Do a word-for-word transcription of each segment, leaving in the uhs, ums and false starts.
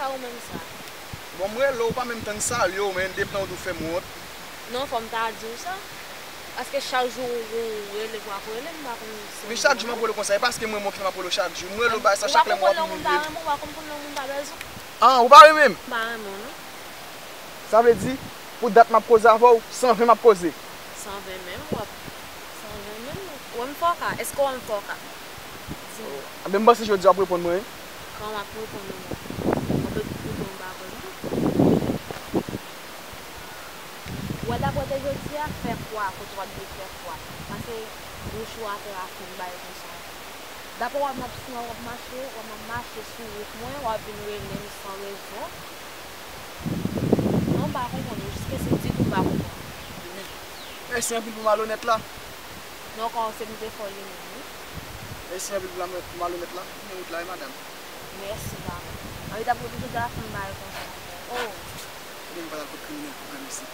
Ou menm sa. Bon, m rele w, ou pa menm tann salye w, men depi nan w tou fè m wont. Non, fò m ta di w sa. Paske chak jou ou, ou rele, w ap rele, m pa konn si men chak jou m ap rele w konsa, e paske m renmen w ki fè m ap rele w chak jou. M rele w bay sa chak lè m wè w ap imilye m. Ou pa konprann lè moun pa bezwen. An, ou pa renmen m? M pa renmen w, non. Sa vle di, pou dat m ap koze avè w, san ven m ap koze. San ven menm, w ap, san ven menm? Ou wè m fòka? Èske w wè m fòka? Di m. Enben, m panse jodi a w ap reponn mwen, wi. Kòman m ap reponn ou menm? Ou pe koute m pa konn non. Ou wè dapre te jodi a, fè kwa kote w ap dwe fè kwa. Pase wouch ou atè a fin bay konsa. Dapre w ap, m ap, si w ap mache, w ap mache sou wout mwen, w ap vin rele m san rezon. Non, m pa konprann ou, jiskesi ditou m pa konprann. Mèsi anpil pou malonèt la. Non, kòmanse m te fè w li menm, wi. Mèsi anpil pou la, pou malonèt la. Men wout la, wi, madanm. Mèsi, papa. Anvi ta pou tout jodi a fin bay konsa ankò. Oh! Ebyen, m pa t ap kot kriminèl pou granmesi.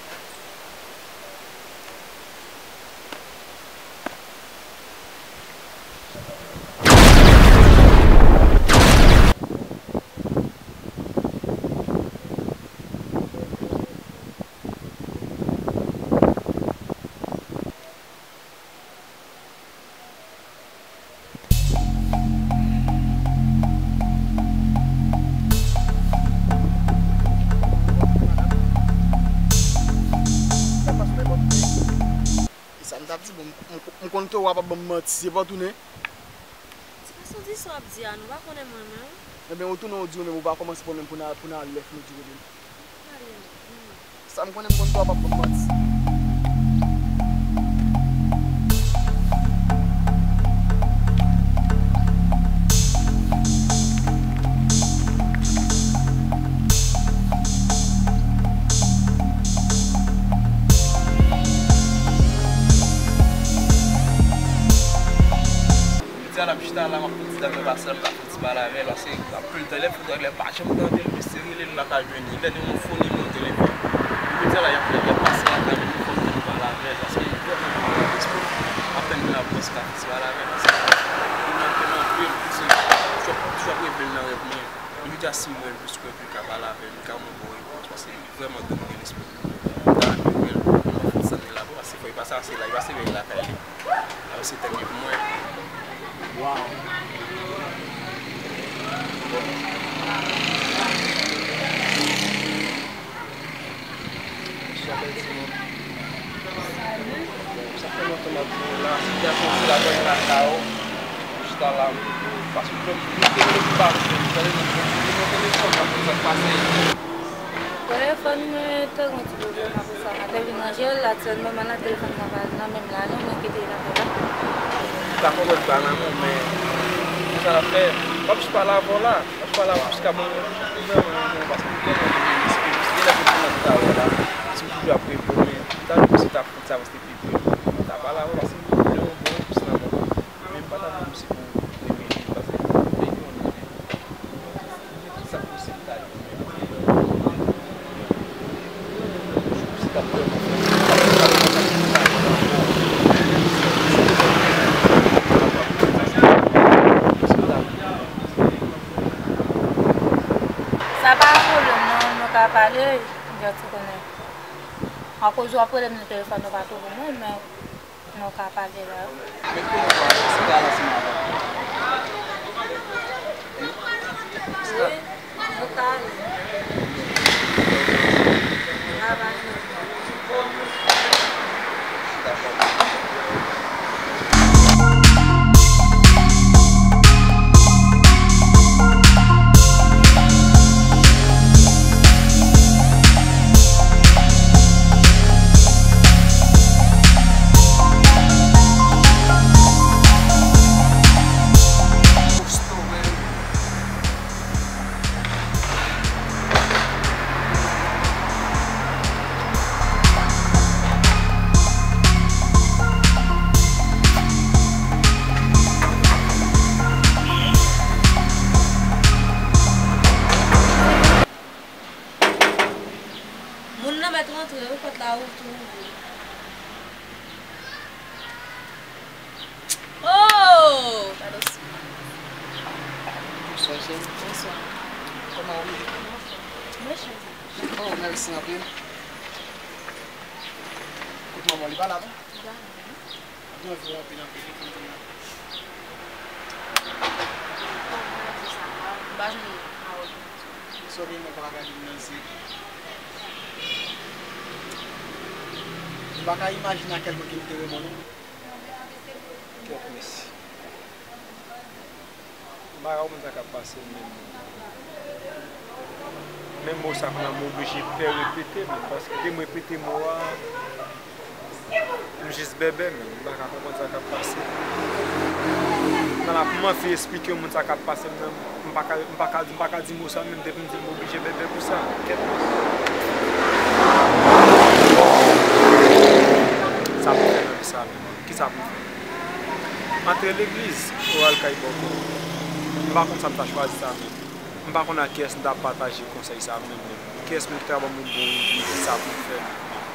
E sa m t ap di, bon, m, m, m konn ke w ap ap ban m manti, se pa w tounen? Se pa sou di sa w ap di a, nou pa konnen mwen menm. Ebyen, ou tounen, ou di ou menm, ou pa kòmanse pwoblèm pou n a, pou n al lè fini di kote m. Pale non. Sa m konnen, m konn ke w ap ap ban m manti. Jodi a la, m chita la, m ap fè ti dam nan pase la, m ta fè ti pale avè l, paske anpil tan, lè m fè tèt lè pa janm tande l, mesye rele l, m pa ka jwenn li. Lè de moun fon nimewo telefòn. Jodi a la, y ap, y ap pase lakay mwen, fò m jwenn pale avè l, paske li vrèman gen respè. Apèn m la, m panse ka fè ti pale avè l, paske li manke m anpil, paske toujou ap, toujou ap revele nan rèv mwen. Jodi a, si m wè l, jis kwè ke m ka pale avè l, m ka ban yon bon repons, paske li vrèman domine lespri m. M ta renmen wè l, m ap fè ti dam nan la, paske fò li pase ase la, li pase vèy lakay li. Alò se tèt li pou mwen. Waw. Bonswa, bèl timoun. Salut. Sa fè lontan m ap di w la, sitiyasyon an se la, mwen lakay ou. Jis la, m pase yon bon kote m pase, m tande nan telefòn, m ap konn sa k pase. Telefòn mwen te gen ti pwoblèm, apre sa, mwen te vin ranje l, aktyèlman, m nan telefòn nan pa nan men m la, non, mwen kite l atè la. M ta kontan l pa nan men w, men, men sa l ap fè, m ap jis pale avè w la, m ap jis pale avè w jiska bon, m vrèman renmen w, paske m vrèman renmen w, se, se lè pou m nan tout a wè la, si w toujou ap rele m, men, m ta renmen si w ta fè sa, paske Mwen ta pale avè w paske m te vle yon bon repons nan men w. Men m pa ta vle misye pou renmen li, paske lè gen yon nèg, sa posib ta li menm. Misye ta vrèman fè, sa pou sa pou sa ki ta li ankò. Sa pa yon pwoblèm non, nou ka pale, m jis konnen. Akoz w ap rele m nan telefòn, ou pa twouve mwen, men nou ka pale la. Men konnen w pa se ta la se madan. Wi, nou ka ale. Travay nou. Moun nan mèt rantre wi, pòt la ouvri tou ouvri. Oh! Gade w si. Bonswa, cheri. Bonswa. Kòman w ye? Mechan ti bouch. Oh, mèsi anpil. Kote manman w, li pa la non? Li pa la non. Li anvi w anpil, anpil, li konn konn la. Bon, mwen di sa, m pa, m pa jwenn Harold. Sòti mwen pa ka gade m nan zye. M pa ka imajine a kèl pwen ke m te renmen w non. Kèt mesye. M pa ka konprann sa k ap pase m menm. Menm mo sa kounye a m oblije pè repete menm, paske depi m repete mo a, m jis bèbè menm. M pa ka konprann sa k ap pase m. Nan la pou m anvi esplike yon moun sa k ap pase m nan, m pa ka, m pa ka, m pa ka di mo sa menm, depi m di l m oblije bèbè pou sa. Kèt mesye. Sa pou fè nan vi sa menm. Kisa pou m fè? Antre legliz ou al kay bòkò? M pa konn sa m ta chwazi sa menm. M pa konn ak kiyès m ta pataje konsèy sa menm, menm. Kiyès menm ki ta ban m yon bon ide kisa pou m fè menm, menm?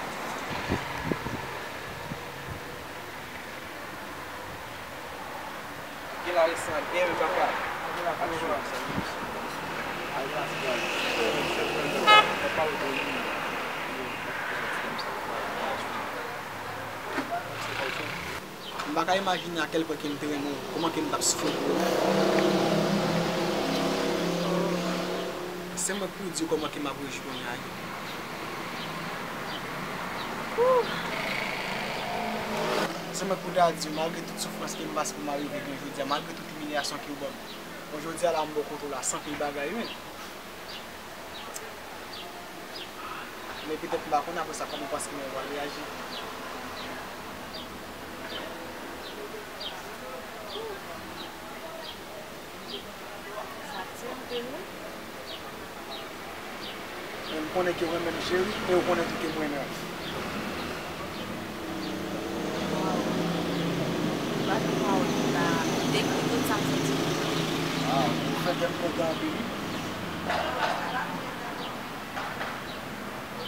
Gen la resan byen, men papa. Ak chou, sa. M pa ka imajine a kèl pwen ke m te renmen w, kòman ke m t ap soufri pou ou. Se mwen k pou di w kòman ke m ap reji kounye a, wi. Se mwen k pou ta di w, malgre tout soufrans ke m pase pou m arive gen jodi a, malgre tout imilyasyon ke w ban m, bon, jodi a la, m bò kote w la, san pil bagay, wi. Men petèt m pa konn apre sa kòman w panse ke mwen pral reyaji. Sa di anpil wi. Men m konnen ke w renmen m cheri, e w konnen tou ke m renmen w. Waw. M pa jwenn pawòl pou m ta dekri tout sa m santi pou ou. Ah, ou fè kè m kontan anpil wi.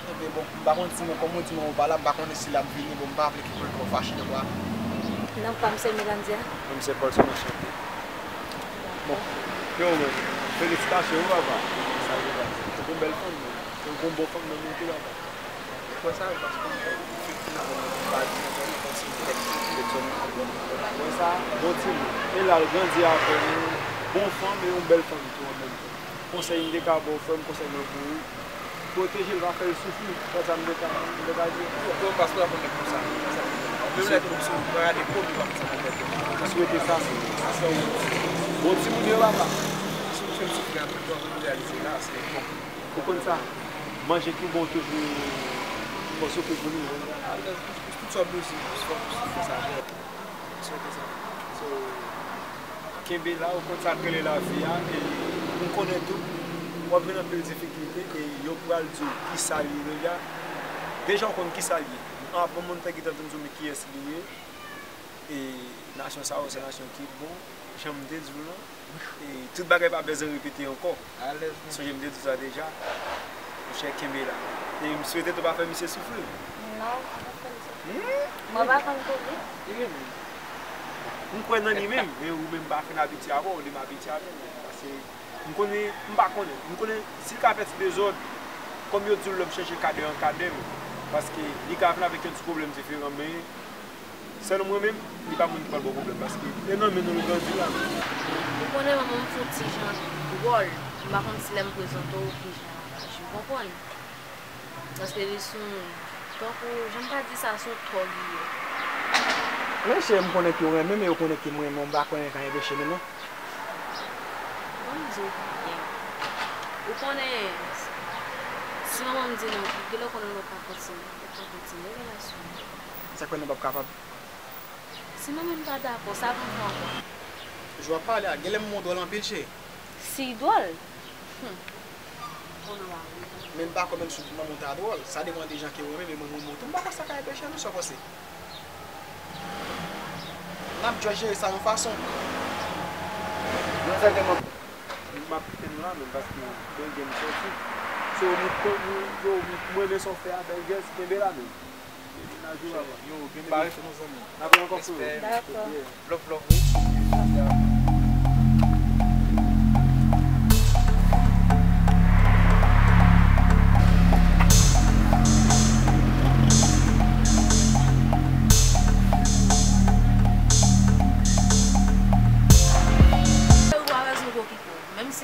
Ebyen bon, m pa konn si mwen, kòm ou di mwen ou pa la, m pa konnen si l ap vini, bon, m pa vle ke pou l twò fache, donk, a. Non, pa m se Melania. Mwen se Paulson, anchante. Bon, yo, men, felisitasyon, wi, papa. Sa vle di, ou gon bèl fanm, men. Ou gon bon fanm nan men tou, papa. Ou kwè sa, wi, paske ou gon fi ki nan men ou, pa di, mwen, mwen, mwen, si mwen, mwen, mwen, mwen, mwen, sa, bon timoun. E la, l grandi avè nou, bon fanm e yon bèl fanm tou, an menm tan. Konsèy m te ka ba w, frè m, konsèy mwen pou ou, pwoteje l, pa fè l soufri. Sèl sa m te ka, m te ka di w. Bon, paske w ap konn konsa. Menm lè ke w sou, w pa gade kò m, w pa konn sa k ap fèt. M swete sa, se sa. Bon timoun yo, papa. Si w fè m soufri anpil, w ap realize la, se bon. Ou konn sa, manje ki bon toujou fò soufri pou li. Alèz, tout sa w bezwen, fò w soufri sa. M swete sa. So, kenbe la, ou konn sa k rele lavi a, e m konnen tou, w ap jwenn anpil difikilte, e yo pral di w kisa l ye deja. Deja w konn kisa l ye. Avan moun te gentan vin di w men kiyès li ye. E nasyon sa yo, se nasyon ki bon, jan m te di w lan. E tout bagay pa bezwen repete ankò. Alèz, non. Sonje m te di w sa deja. Monchè, kenbe la. E m swete tou pa fè misye soufri. Non, m pa fè l soufri. Hmm? Mwen pa konn kouri. Wi, men. M kwè nan li menm, men ou menm pa fin abitye avè w, li m abitye avè l, men. Paske m konnen, m pa konnen. M konnen si l ka fè ti dezòd, kòm yo di w lòm chanje kadè an kadè, men. Paske li ka vin avèk yon ti pwoblèm diferan, men sèl mwen menm, li pa moun ki pral ba w pwoblèm, paske e nan men nou l grandi la. Ou konnen manman m fè yon ti jan dwòl, m pa konn si lè m prezante w, kijan l ap aji, w konprann? Paske li sou, tankou, jan m ka di sa, sou tò li ye. Men cheri, m konnen ke w renmen m, e w konnen ke m renmen w, m pa konnen ka enpeche nou non. Ban m di w byen. Ou konnen, si manman m di non, genlè w konnen nou pa kontinye, nou pa kontinye relasyon an. Sa k fè nou p ap kapab? Si manman m pa dakò, sa pou m fè ankò? Jan w ap pale a, genlè manman w dwòl anpil, cheri. Si dwòl? Hum. Men m pa kwè menm si manman w ta dwòl. Sa depann de jan ke w renmen, men mwen, mwen, mwen tou, m pa kwè sa ka enpeche nou, sa w panse? N ap djòl jere sa yon fason. Non, sètènman. M ap kite nou la menm, paske bèl gè m sòti. So, m, m, m, m renmen sa w fè a, bèl gè, kenbe la menm. N a jwe papa. Yo, kenbe la. N a pran ankò frè. Dakò. Love, love, wi. Ya.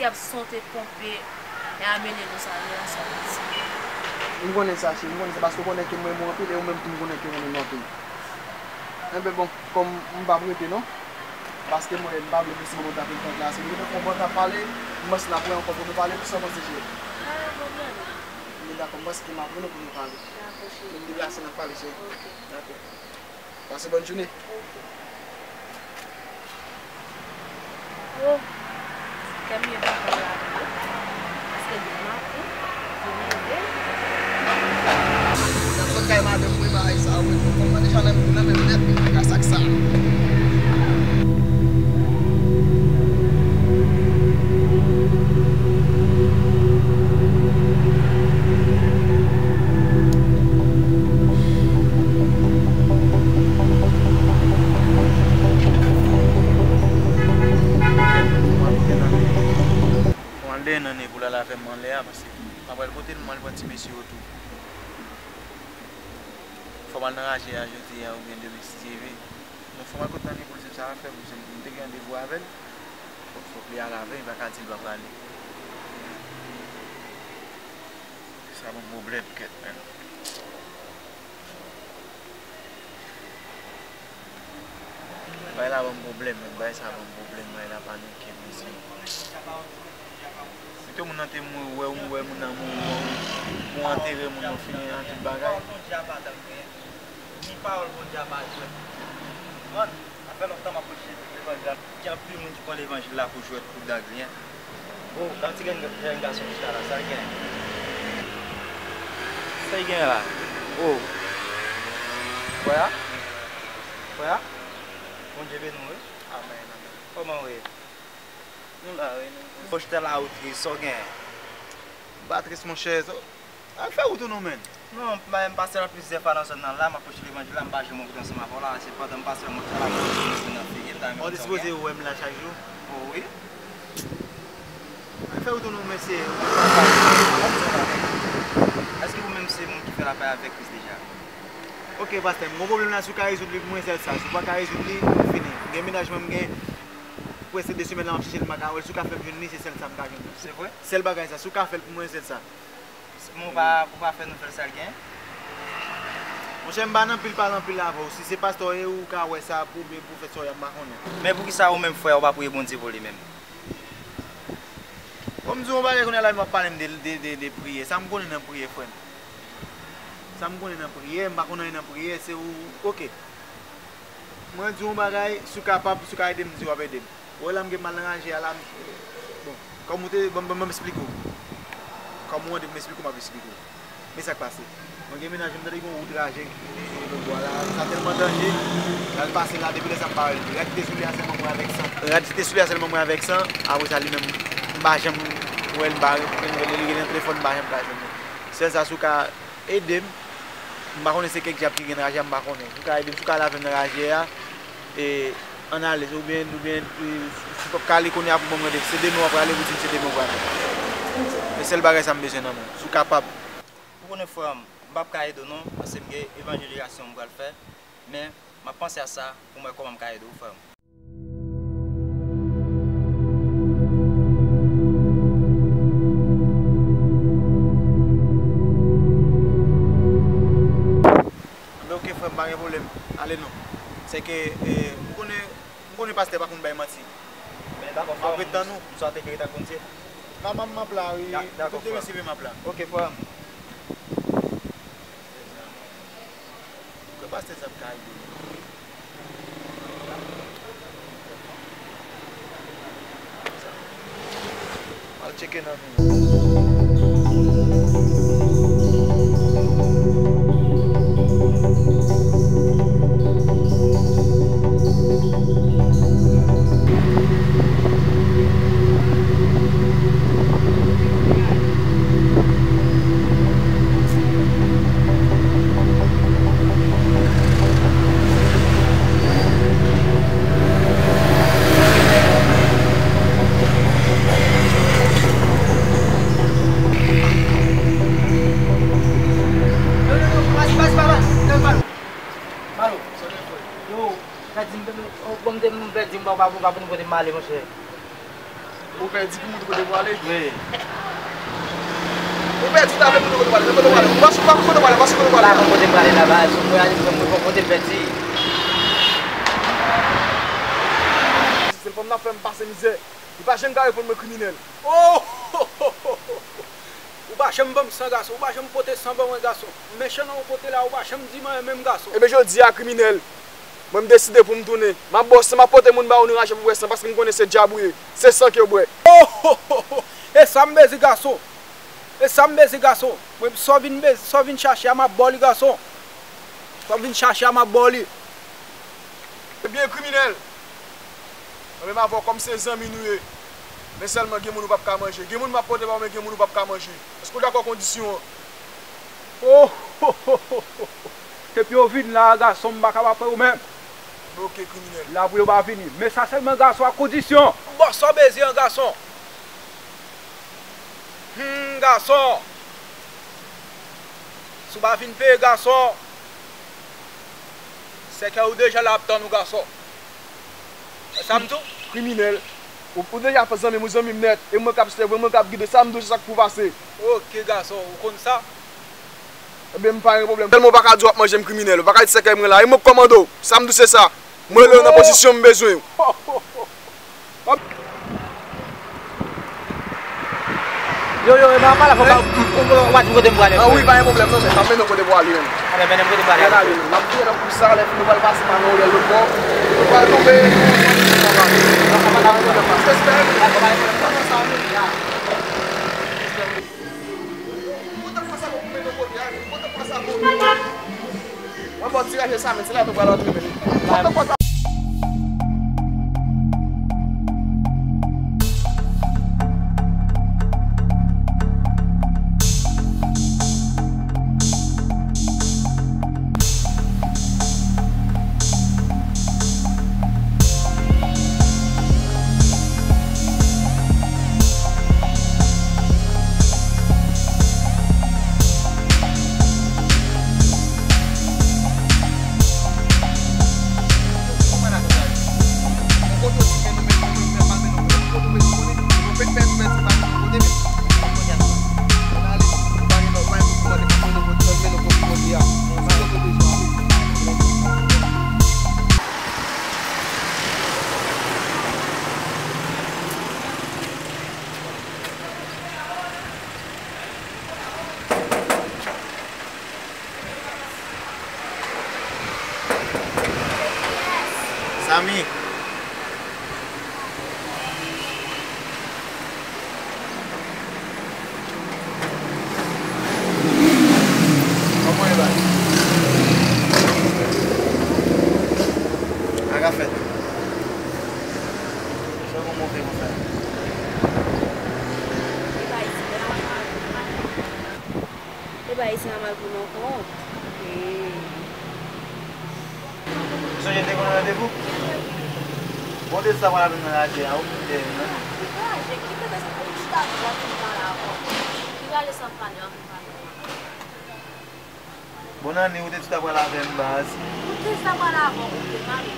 Y ap sonte ponpe e a mele nou sa, relasyon piti. M konnen sa, cheri, m konnen sa, paske w konnen ke m renmen w anpil, e ou menm tou m konnen ke w renmen m anpil. Enben, bon, kòm m p ap rete non, paske mwen, m pa vle pou si manman ta fin tank la, si nou te fè yon bon tan pale, m panse n ap wè ankò pou nou pale, kisa w panse, cheri? Pa gen pwoblèm. Bon, dakò, m panse ke m ap rele pou nou pale. Dakò, cheri. Lè m deplase, n ap pale, cheri. Ok. Dakò. Pase bòn jounen. Ok. Oh, kè m ye pa pran lavi yo. Paske demen maten, pou m leve. Sot kay madanm mwen, bagay sa yo, mwen, mwen, mwen deja nan, nan menm nèt, mwen, kaka sa k sa. Mwen al dèyè Nanne pou l al avè m anlè a, paske m ap pral kote l, mwen al pran ti mesye yo tou. Fò m al nan raje a jodi a oubyen demen, si Dye vle. Non, fò m al kote Nanne pou l di m sa l ap fè, m, m te gen randevou avè l. Fòk, fòk li al avè m, m pa ka di l pa prale. Sa ban m pwoblèm, kèt, menn. Bagay la ban m pwoblèm, menn. Bagay sa ban m pwoblèm, bagay la pa gen kè, mesye. Pito moun nan te mouri, ou wè, ou wè moun nan mouri, ou antere moun, ou fini nan tout bagay. Ni pawòl Bondye a pa jwèt. Konprann? Sa fè lontan m ap preche levanjil la. Gen anpil moun ki pran levanjil la pou jwèt, pou dan griyen. Oh, gade ti grenn, grenn gason chita la, sa l gen? Sa l gen la? Oh. Frè a? Frè a? Bondye beni w, wi. Amèn, amèn. Kòman w ye? Nou la, wi, nou. Bon, chita la, ou tris, sa w gen? M pa tris, monchè. Al fè wout ou non, menn. Non, m, m pase la plizyè fwa nan zòn nan la, m ap preche levanjil la, m pa janm wè w ansanm avè w la, se pandan m pase la, m wè w chita la, m ap preche nan figi l, ta renmen konn sa w gen. Ou te sipoze wè m la chak jou. Oh, wi. Al fè wout ou non, mesye. Èske ou menm se moun ki fè lapè avèk Kris deja? Ok, pastè, m gon pwoblèm la, si w ka rezoud li pou mwen, sèl sa. Si w pa ka rezoud li, nou fini. M gen mennaj mwen, m gen prèske de semèn la, m ap chèche l, m pa ka wè l. Si w ka fè m jwenn li, se sèl sa m ka jwenn. Se vre? Sèl bagay sa, si w ka fè l pou mwen, sèl sa. Men w pa, ou pa fè nou fè l sa l gen? Monchè, m pa nan pil pale anpil avè w. Si se pastè w ye, ou ka wè sa pou, pou fè sa w ye, m pa konnen. Men poukisa ou menm frè a, ou pa priye Bondye pou li menm? Bon, m di w yon bagay kounye a la, m ap pale m de, de, de, de priyè. Sa m konnen nan priyè, frè m? Sa m konnen nan priyè? M pa konn anyen nan priyè, se ou, ok. Mwen di w yon bagay, si w kapab, si w ka ede m, di w ap ede m. Ou wè la m gen mal nan raje a la, m, bon, kòm ou te, ban m, ban m, ban m esplike w. Kòm ou mande m esplike w, m ap esplike w. Men sa k pase. Mwen gen mennaj mwen, m tande gen yon wout raje sou Rebò Bwa la. Sa tèlman danje, l al pase la, depi lè sa m pa wè l. Rad ki te sou li a sèlman mwen avèk san. Rad ki te sou li a sèlman mwen avèk san. Apre sa, li menm, m pa janm wè l, m pa, li gen nan telefòn, m pa janm ka jwenn li. Sèl sa, si w ka ede m. M pa konnen se kèk dyab ki gen nan raje a, m pa konnen. Si w ka ede m, si w ka lave m nan raje a, e, ann ale, oubyen, oubyen, e, si w p ap ka ale kounye a pou ban m randevou, se demen w ap rale pou di m se demen w prale. Se sèl bagay sa m bezwen nan men w, si w kapab. Ou konnen frè m, m p ap ka ede w non, paske m gen evanjelizasyon m pral fè, men m ap panse a sa pou m wè kòman m ka ede w frè m. Anben, ok, frè m, pa gen pwoblèm. Ale non. Sèke, e, m konnen, m konnen pastè pa konn bay manti. Men dakò, frè m, m swete ke w ret ak Bondye. M ap, m ap la, wi. Dakò, frè m. Tout demen si Dye vle m ap la. Ok, frè m. Ke pastè sa ap ka ede nou? Al tcheke nan men. Yo, pèdi m, oh, bon, m te, m pèdi m, papa, papa, pou nou kote m ale, monchè. Ou pèdi pou montre kote pou ale? Wi. Ou pèdi, ta vle montre kote pou ale, men kote pou ale. Ou pa sou, pa kote pou ale, pa sou kote pou ale. Pa kote pou ale la, ba, sou voyaj, mwen, mwen, kote pèdi. Se fanm nan fè m pase mizè. Li pa janm ka reponn mwen kriminèl. Oh! Ou pa janm ban m san, gason. Ou pa janm pote san ban mwen, gason. Mechan nan yon kote la, ou pa janm di m anyen menm, gason. Ebyen, jodi a, kriminèl, mwen, m deside pou m tounen. M ap ba w san, m ap pote moun ba ou nan raje pou bwè san, paske m konnen se djab ou ye. Se san ke w bwè. Oh, oh, oh, oh. E sa m bezwen, gason. E sa m bezwen, gason. Mwen, sa w vin bezwen, sa w vin chache a, m ap ba w li, gason. Sa w vin chache a, m ap ba w li. Ebyen, kriminèl, mwen menm avè w kòm se zanmi nou ye. Men sèlman gen moun ou p ap ka manje. Gen moun m ap pote ba w, men gen moun ou p ap ka manje. Èske w dakò kondisyon an? Oh, oh, oh, oh, oh. Depi w vin la a, gason, m pa ka pa pran ou menm. Ok, kriminèl. La pou yo pa vini. Men sa sèlman, gason, ak kondisyon. Bon, sa w bezwen an, gason. Hmm, gason. Si w pa vin peye, gason, sèkèy ou deja la ap tann ou, gason. E sa m di w? Kriminèl. Ou, ou deja fè zanmi m, ou zanmi m nèt. E mwen k ap sèvi w, mwen k ap gide. Sa m di w, se sa k pou pase. Ok, gason, ou konn sa? Ebyen, m pa gen pwoblèm. Sèlman ou pa ka di w ap manje m, kriminèl. Ou pa ka di sèkèy mwen la. E mwen k kòmande w. Sa m di w, se sa. Mwen rele w nan pozisyon m bezwen w. Yo, yo, e pa, pa la, fò pa, ou, ou, ou pa di m kote m prale. Ah wi, pa gen pwoblèm non, men m ap mennen w kote pou ale menm. Anben, mennen m kote m prale. Ann ale, menm. M ap touye nan kou sa, lè fini nou pral pase pa nan woulè lòt bò. Nou pral tonbe. Respè. Mwen ba w ti raje sa, men se la nou pral antre, men. Samy. Kòman e la? Sa ka fèt? Sa w konn montre konsa? E pa isi a mal pou nou ankò. Ee. Ou sonje n te konn randevou? Bon, de sa pral avè m nan raje a, ou vin dèyè m nan. Ki raje? Ki te bezwen pou chita dwat pou m pale avè w? Ki raje sa m pale an pou pale w? Bon, Nani, ou te di w ta pral avè m, baz. Ou te di w ta pral avè w, ou te pale.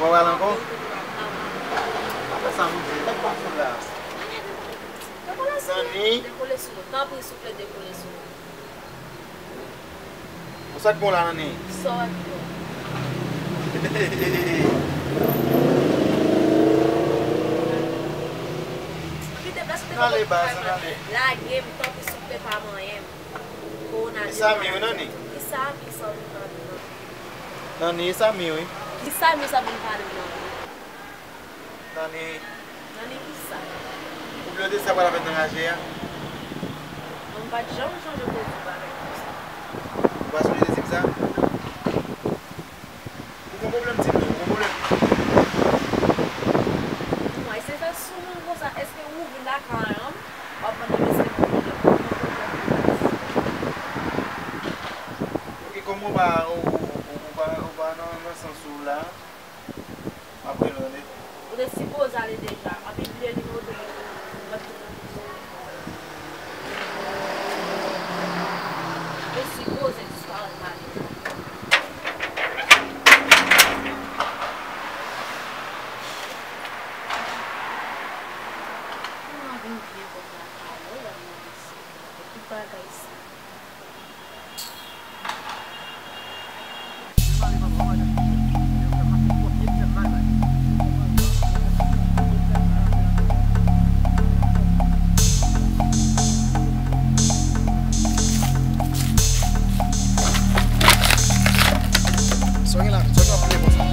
Ou pral ankò? Apre sa, m di, tèt pa sou la. Dekole sou mwen. Dekole sou mwen. Tanpri, souple, dekole sou mwen. Bon, sa k bon la, Nani? Sa w ap di? Ann ale, baz, ann ale. Lage m, tanpri, souple, pa manyen m. Kowonaviris. Li Samy wi, Nani? Li Samy, sa vin pale, Nani. Nani, li Samy wi. Li Samy, sa vin pale, Nani. Nani. Nani kisa? Ou bliye w te di sa pral avè m nan raje a? Mwen pa t janm sonje pou w di bagay konsa. Ou pa sonje te di m sa? Ou gon pwoblèm, di m non, ou gon pwoblèm? Mwen, se fè sou moun konsa, èske ou vin lakay an, w ap mande m èske m gon pwoblèm? Ou gon pwoblèm? Ok, kòm ou pa, ou, ou, ou, ou pa, ou pa nan, nan sans ou la. M ap rele w tande. Ou te sipoze ale deja. Anpi bliye nimewo telefòn ou. Mwen tou nan prizon. Ou te sipoze disparèt ale. Sa w gen la, sa w gen ap plen konsa.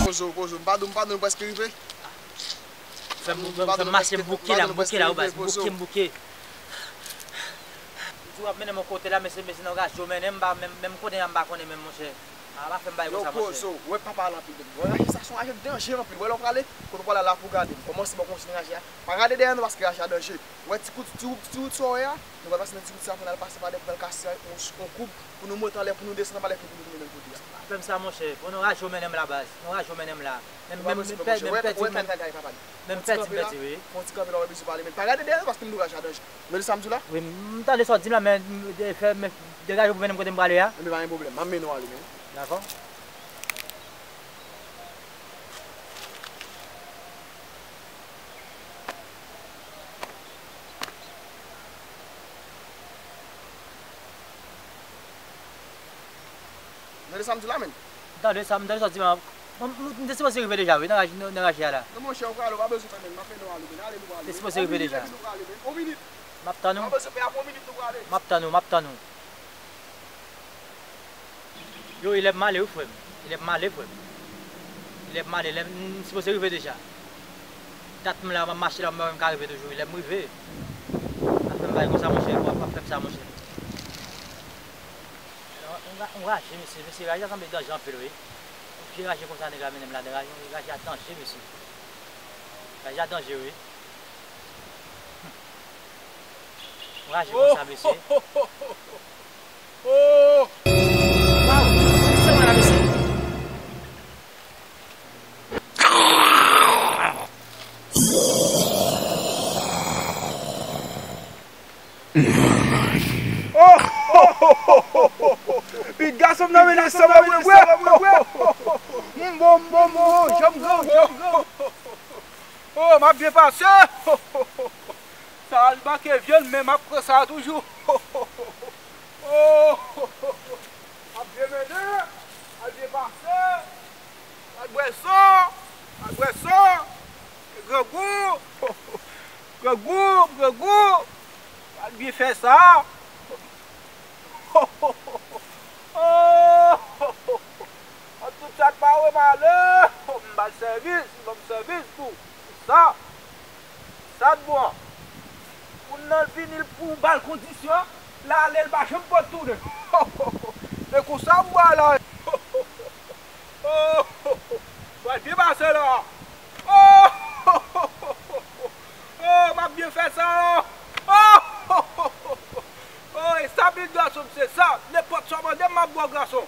Pozo, pozo. M pa di w, m pa di w, m prèske rive. Fè m, fè m mache, m bouke la, m bouke la, baz, m bouke, m bouke. Di w ap mennen m yon kote la, mesye, mesye, nan raje w mennen m, m pa menm, menm kote a m pa konnen menm, monchè. A, pa fè m bagay konsa, monchè. Yo, pozo, wè pa pale anpil, wè raje sa se yon raje danje anpil, wè lè w prale, kote w prale la pou w gade, m kòmanse bò kontinye raje a, pa gade dèyè nou paske raje a danje, wè ti kout, ti wout, ti wout sa w wè a, nou pral pase nan ti wout sa pou n al pase pa dèyè pou n al kase yon, yon koub, pou nou monte anlè, pou nou desann anba lè pou nou tounen menm kote a. Pa fè m sa, monchè, bon, nan raje w mennen m la, baz, nan raje w mennen m la. Menm, menm, menm pèdi, menm pèdi, menm pèdi, wi. Fè yon ti kanpe la, w wè bezwen pale, men pa gade dèyè nou paske m di w raje a danje. Meli sa m di w la? Wi, m tande sa w di m la, men, m, de, fè, men, degaje w pou mennen m kote m prale a. Enben, pa gen pwoblèm, m ap mennen w ale, men. Dakò. Meli sa m di w la, men. M tande sa, m tande sa w di m la. Mwen, m, m te sipoze rive deja, wi, nan raje, nan, nan raje a la. Non, monchè, ou prale, ou pa bezwen fè menm, m ap mennen w ale, men. Ale, nou prale. Te sipoze rive deja. On minit, nou prale, men. On minit. M ap tann ou. Pa bezwen pè a, on minit, nou prale. M ap tann ou, m ap tann ou. Yo, e lè m ale, wi, frè m. E lè m ale, frè m. E lè m ale, lè m, m sipoze rive deja. Dat m la, m ap mache la, m pa menm ka rive toujou, e lè m rive. Pa fè m bagay konsa, monchè, pa, pa fè m sa, monchè. Yon, yon ra-, yon raje, mesye, mesye, raje a sanble danje anpil, wi. Yon vye raje konsa, nèg la mennen m ladan, raje, raje a danje, mesye. Raje a danje, wi. Yon raje konsa, mesye. Oh! Waw! Sa w la, mesye? Oh! Pitit gason m nan mennen san mwen, mwen, mwen. M bon, m bon, m bon, janm gran, janm gran. Oh, m ap byen pase. Sa al manke vyann, men m ap pran sa toujou. Oh! M ap byen mennen, m ap byen pase. Al bwè son, al bwè son. Grangou, grangou, grangou. Al byen fè sa. Oh! An tout sa k pa wè m ale. M ba l sèvis, li ban m sèvis tou. Sa, sa t bon an. Moun nan vini l pou ba l kondisyon, l ale l pa janm pot tounen. Se konsa m wè la. Oh, pral byen pase la. Oh, oh, m ap byen fè sa. Oh, oh, e sa pitit gason m se sa. Nenpòt sa w mande m, m ap ba w gason.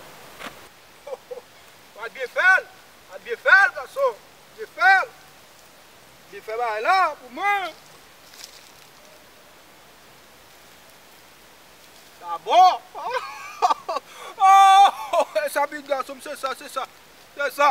Pral byen fè l, pral byen fè l gason. Byen fè l. Byen fè bagay la pou mwen. Sa bon. Oh, e sa pitit gason m se sa, se sa. Se sa.